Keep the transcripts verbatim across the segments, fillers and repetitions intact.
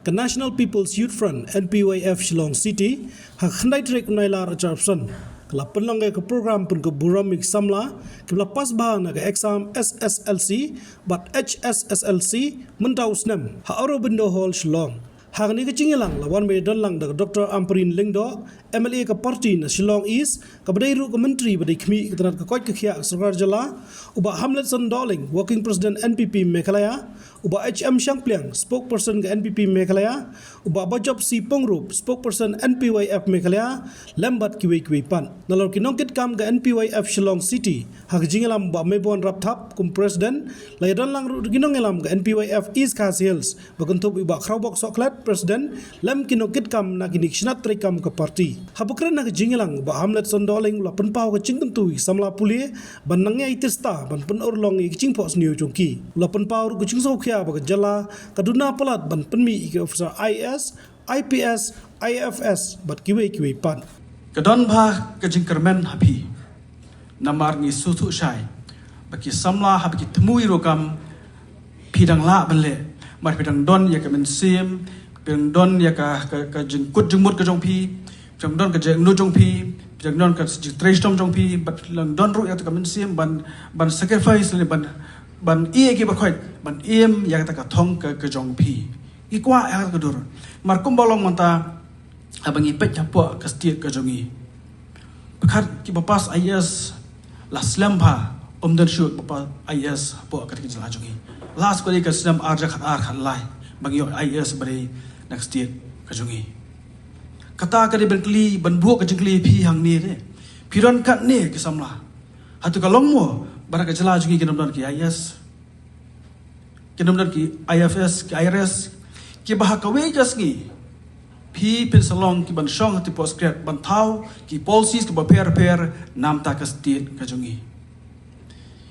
Ka National People's Youth Front, N P Y F, Shillong City, ha ka khyndai tarik u Nailar arhajar arphew san, ka la pynlong ïa ka program pynkup burom ïa ki samla kiba la pass bha na ka exam S S L C bad H S S L C mynta u snem ha Aurobindo Hall, Shillong. Ha kane ka jingïalang la wan ban ïadon lang da ka Doctor Ampareen Lyngdoh, M L A ka party na Shillong East, kaba dei ruh ka Myntri ba dei khmih ka tnat ka koit ka khiah ka sorkar jylla, u Bah Hamletson Dohling, Working President N P P Meghalaya, u Bah H M Shangpliang, Spokesperson ka N P P Meghalaya, u Bah Bajop C Pyngrope, Spokesperson N P Y F Meghalaya, lem bad kiwei kiwei pat. Nalor ki nongkitkam ka N P Y F Shillong City, ha ka jingïalam u Bah Maybon Rapthap kum President, la ïadon lang ruh da ki nongïalam ka N P Y F East Khasi Hills, ba kynthup ïa u Bah Khrawbok Sohkhlet, President, lem ki nongkitkam na kine ki shnat treikam ka party. Haba kren ha ka jingïalang, u Bah Hamletson Dohling u la pynpaw ka jingkyntu ïa ki samla pule ban nang ïai tista ban pynurlong ïa ki jingphohsniew jong ki. U la pynpaw ruh ka jingsngewkhia ba ka jylla ka duna palat ban pynmih ïa ki officer I A S, I P S, I F S bad kiwei kiwei pat. Ka don bha ka jingkyrmen ha phi. Namar ngi sngewthuh shai ba ki samla haba ki thmu ïa rukom phi dang lah ban leh. Namar phi dang don ïa ka mynsiem, phi dang don ïa ka, ka, ka jingkut jingmut ka jong phi, phi dang don ka jingangnud jong phi, phi dang don ka jingtrei shitom jong phi, bad phi dang don ruh ïa ka mynsiem ban, ban sacrifice lane ban, ban ïeh ïa ki baroh, ban im ïa kata ka thong ka, ka jong phi. Ngi kwah ïa kata ka dur. Namar kumba long mynta, haba ngi peit hapoh ka state ka jong ngi, pyrkhat kiba pass I A S la slem bha, ym don shuh ba pass I A S hapoh kata ka jylla jong ngi. Last ka dei ka snem arhajar khatar khatlai ba ngi ïoh I A S ba dei na ka state ka jong ngi. Kata ka dei ban kylli, ban buh ka jingkylli phi hangne te. Phi don katne ki samla. Hato ka long mo ba na ka jylla jong ngi kin ym don ki I A S, kin ym don ki I F S, ki I R S, kiba ha kawei ka sngi phi phin sa long ki ban shong ha ki post grad ban thaw ki policies kiba pher pher na bynta ka state ka jong ngi.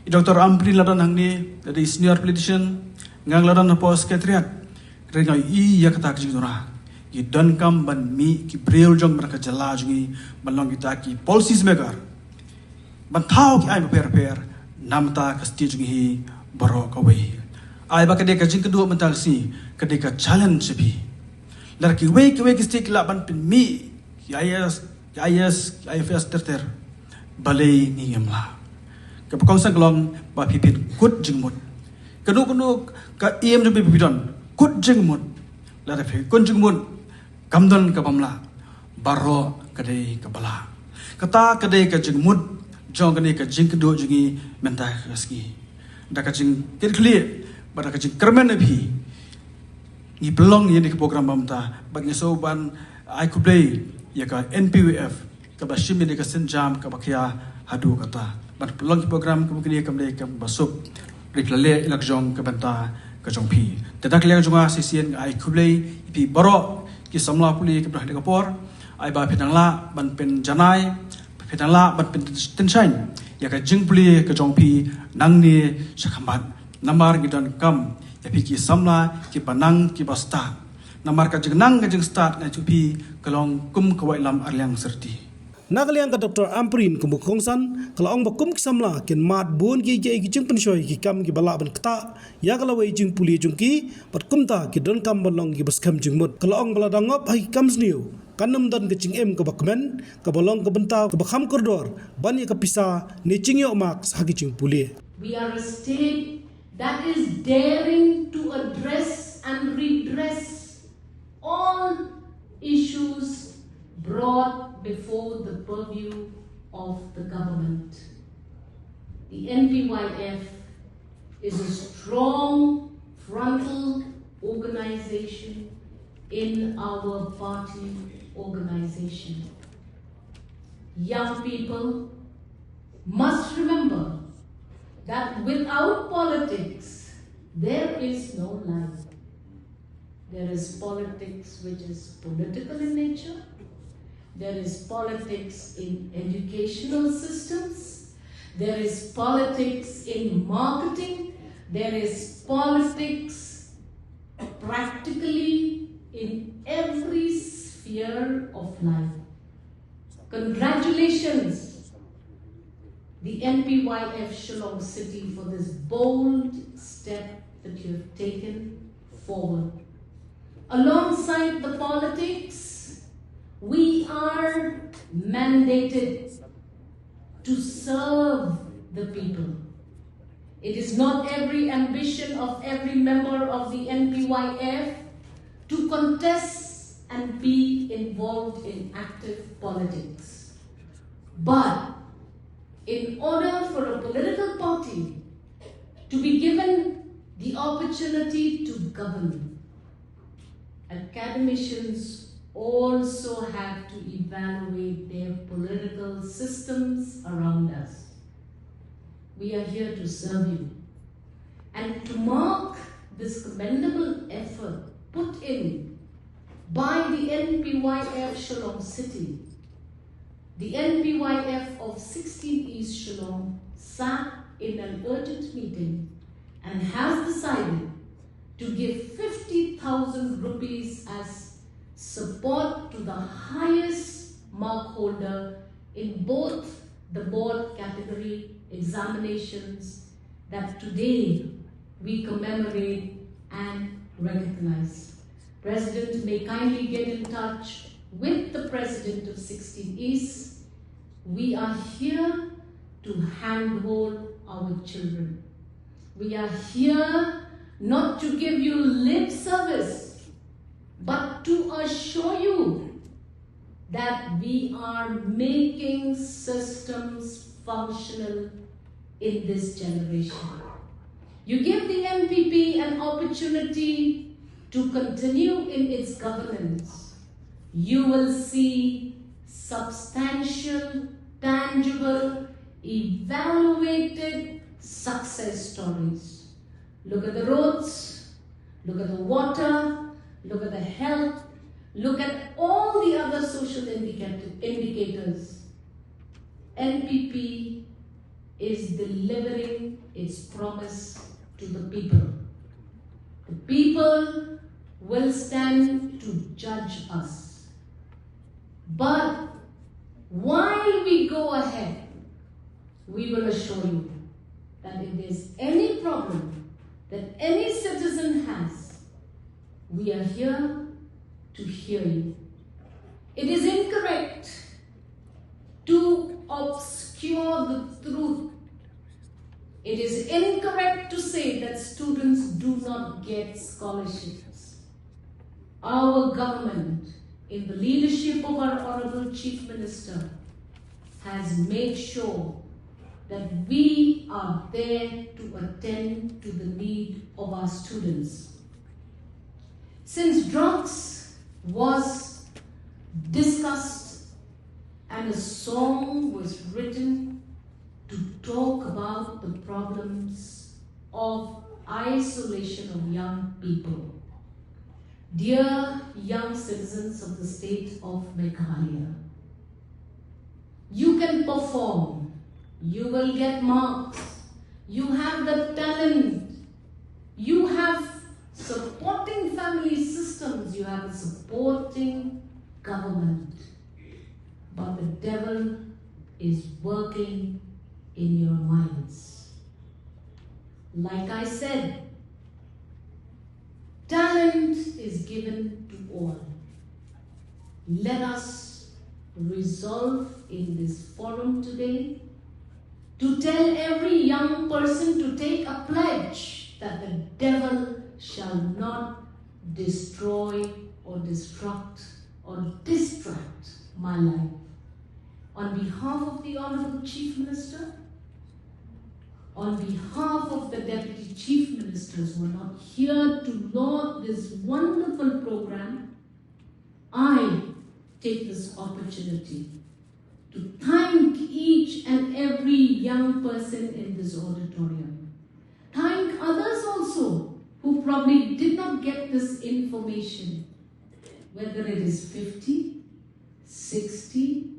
I Doctor Ampareen la don hangne, la dei senior politician, nga la don hapoh secretariat. Hynrei nga ïohi ïa kata ka jingduna. Ngi donkam ban mih ki briew jong ka jylla jong ngi ban long kita ki policies maker, ban thaw ki aiñ bapher bapher na bynta ka state jong ngi hi baroh kawei. Ai ba ka dei ka jingkynduh mynta ka sngi, ka dei ka challenge ïa phi. Lada kiwei kiwei ki state ki lah ban pynmih ki I A S, ki I A S, ki I F S ter ter, balei ngi ngim lah? Kaba kongsan ka long ba phi phin kut jingmut. Kano kano ka aim jong phi phi don, kut jingmut. Lada phi kut jingmut, kam don kaba ym lah. Baroh ka dei kaba lah. Kata ka dei ka jingmut jong kane ka jingkynduh jong ngi mynta ka sngi. Da ka jingkitkhlieh bad da ka jingkyrmen ïa phi, ngi pynlong ïa kane ka program ba mynta, bad ngi sngewbha ban ai khublei ïa ka N P Y F kaba shim ïa kane ka sienjam kaba khia haduh katta. Ban pynlong ki program kum kine kam dei kaba suk. Rit la leh ïa la ka jong ka bynta ka jong phi. Te da ka liang jong nga shisien nga ai khublei ïa phi baroh ki samla pule kiba don ha kane ka por. Ai ba phi nang lah ban pynjanai, phi nang lah ban pyntynshaiñ ïa ka jingpule ka jong phi nangne shakhmat. Namar ngi donkam ïa phi ki samla kiba nang kiba stad. Namar ka jingnang ka jingstad na jong phi ka long kum ka waitlam arliang syrti. Na ka liang ka Doctor Ampareen kum u kongsan ka la ong ba kum ki samla kin mad bun kiei kiei ki jingpynshoi ki kam kiba lah ban ktah ïa ka lawei jingpule jong ki, bad kumta ki donkam ban long kiba skhem jingmut. Ka la ong ba lada ngop ha ki kam sniew, kan ym don ka jingim kaba kmen, kaba long ka bynta kaba kham kordor ban ïa ka pisa ne jingïoh marks ha ki jingpule. We are a state that is daring to address and redress all issues brought before the purview of the government. The N P Y F is a strong frontal organization in our party organization. Young people must remember that without politics, there is no life. There is politics which is political in nature. There is politics in educational systems. There is politics in marketing. There is politics practically in every sphere of life. Congratulations, the N P Y F Shillong City, for this bold step that you have taken forward. Alongside the politics, we are mandated to serve the people. It is not every ambition of every member of the N P Y F to contest and be involved in active politics. But in order for a political party to be given the opportunity to govern, academicians also have to evaluate their political systems around us. We are here to serve you. And to mark this commendable effort put in by the N P Y F Shillong City, the N P Y F of sixteen East Shillong sat in an urgent meeting and has decided to give fifty thousand rupees as support to the highest mark holder in both the board category examinations that today we commemorate and recognize. President may kindly get in touch with the president of sixteen East. We are here to handhold our children. We are here not to give you lip service, but to assure you that we are making systems functional in this generation. You give the N P P an opportunity to continue in its governance, you will see substantial, tangible, evaluated success stories. Look at the roads, look at the water, look at the health, look at all the other social indicat- indicators. N P P is delivering its promise to the people. The people will stand to judge us. But while we go ahead, we will assure you that if there's any problem that any citizen has, we are here to hear you. It is incorrect to obscure the truth. It is incorrect to say that students do not get scholarships. Our government, in the leadership of our Honorable Chief Minister, has made sure that we are there to attend to the need of our students. Since drugs was discussed and a song was written to talk about the problems of isolation of young people. Dear young citizens of the state of Meghalaya, you can perform, you will get marks, you have the talent, you have supporting family systems, you have a supporting government. But the devil is working in your minds. Like I said, talent is given to all. Let us resolve in this forum today to tell every young person to take a pledge that the devil shall not destroy or destruct or distract my life. On behalf of the Honorable Chief Minister, on behalf of the Deputy Chief Ministers who are not here to laud this wonderful program, I take this opportunity to thank each and every young person in this auditorium. Thank others also who probably did not get this information, whether it is fifty, sixty,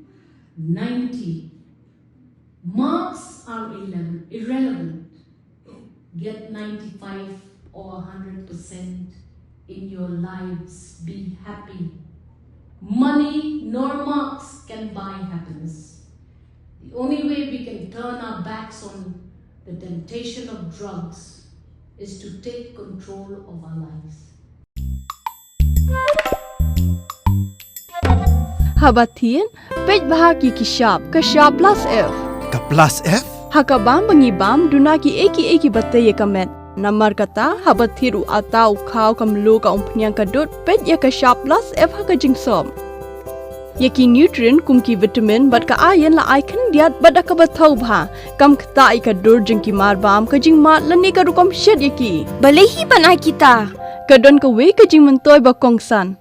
ninety. Marks are irrele- irrelevant. Get ninety-five or one hundred percent in your lives. Be happy. Money nor marks can buy happiness. The only way we can turn our backs on the temptation of drugs is to take control of our lives. Haba thied, peit bha ïa ki shap, ka shap plus F. Ka plus F? Ha ka bam ba ngi bam, duna ki ei ki ei ki ba tei ïa ka met. Namar kata, haba thied u atta, u khaw, ka mluh, ka umphniang, ka dud, peit ïa ka shap plus F ha ka jingsop. Ïa ki nutrient kum ki vitamin bad ka iron la ai khyndiat bad da kaba thaw bha. Kam ktah ïa ka dur jong ki mar bam, ka jingmad lane ka rukom shet ïa ki. Balei hi ban ai kita? Ka don kawei ka jingmyntoi ba kongsan.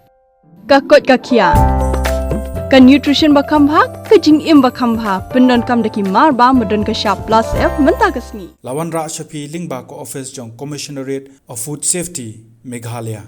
Ka koit ka khiah. Ka nutrition ba kham bha, ka jingim ba kham bha. Pyndonkam da ki mar bam ba don ka shap plus F mynta ka sngi. La wanrah sha phi lyngba ka office jong Commissionerate of Food Safety, Meghalaya.